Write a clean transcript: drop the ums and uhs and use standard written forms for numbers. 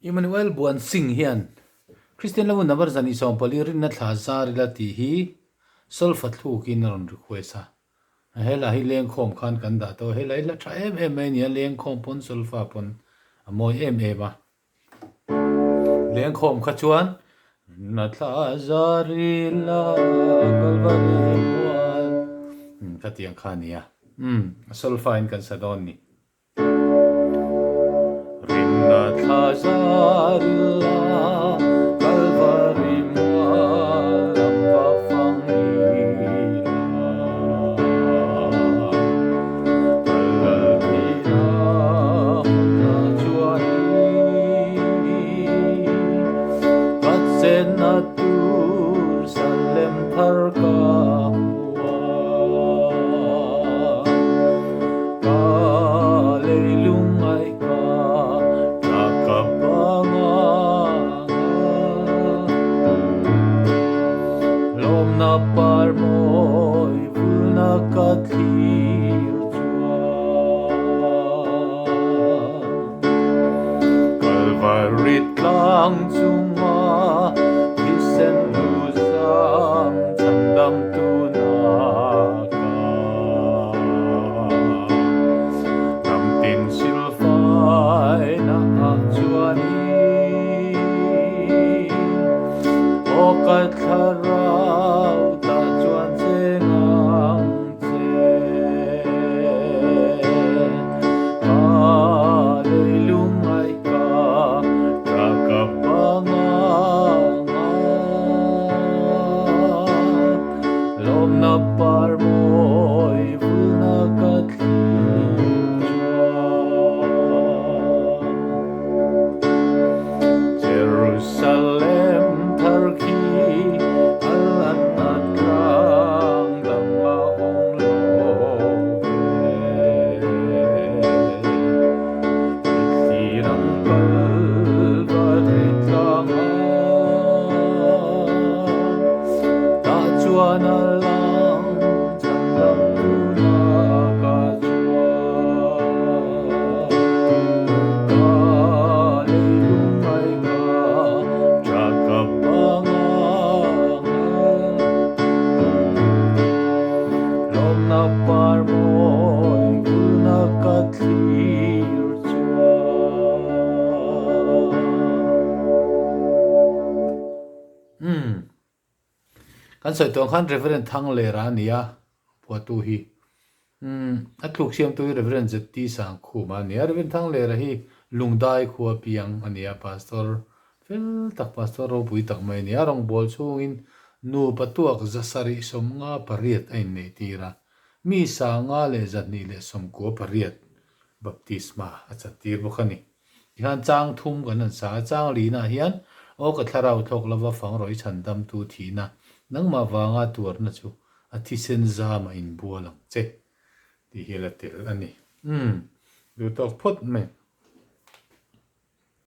Emmanuel Buan Singh hian Kristian Lamhmun Number 240 rinna thla zar ila tih hi solfa thlukin a rawn request a. Hela hi lengkhawm khan kan dah tawh a, hela hi hla tha em em mai a ni a, lengkhawm pawn solfa pawn a mawi em em a. Lengkhawm kha chuan Rinna thla zar ila Kalvari mual khatiang kha a ni a, umm a solfa in kan sa dawn ni. Rinna thla zar ila Kalvari mual lam va fang ila. Kal lal thihna hmunah chuanin ka chenna tur Salem thar ka hmu a. Ka leilung ngaih ka tla ka bang ang a. Lawmna par mawi vulna ka thlir chuan. Kalvari tlang chunga thisen lu zam chhandam tuna ka. Ram tin silfaina ah chuanin aw ka thlarau tah chuan cheng ang che. Ka leilung ngaih ka tha ka bang ang a. Lawmna par mawi vulna ka thlir chuan Jerusalem thar khi a lanna tlang dang a awm lo ve. I thlir ang kal va thei tlang a. Tah chuan a lang chhan dang tuna ka chuan. Ka leilung mai ka tha ka bang ang a. Lawmna par mawi vulna ka thlir chuan. Umm. Kan sawi tawh ang khan Reverend Thanglera a ni a, phuahtu hi. Umm, a tluk siamtu hi Reverend ZT Sangkhuma a ni a. Reverend Thanglera hi Lungdai khua piang a ni a, Pastor fel tak, Pastor ropui tak mai a ni a. Rawngbâwl chhungin nupa tuak 758 a inneih tir a, mi 5218 baptisma a chattir bawk a ni. Tihian chang thum kan han sa a, chang linah hian aw ka thlarau thlawk lova fang rawih chhan damtu thihna nangmah vanga tuarna chu a thisen zam a inbual ang che tih hi la tel a ni. Umm, duhtawk phawt mai.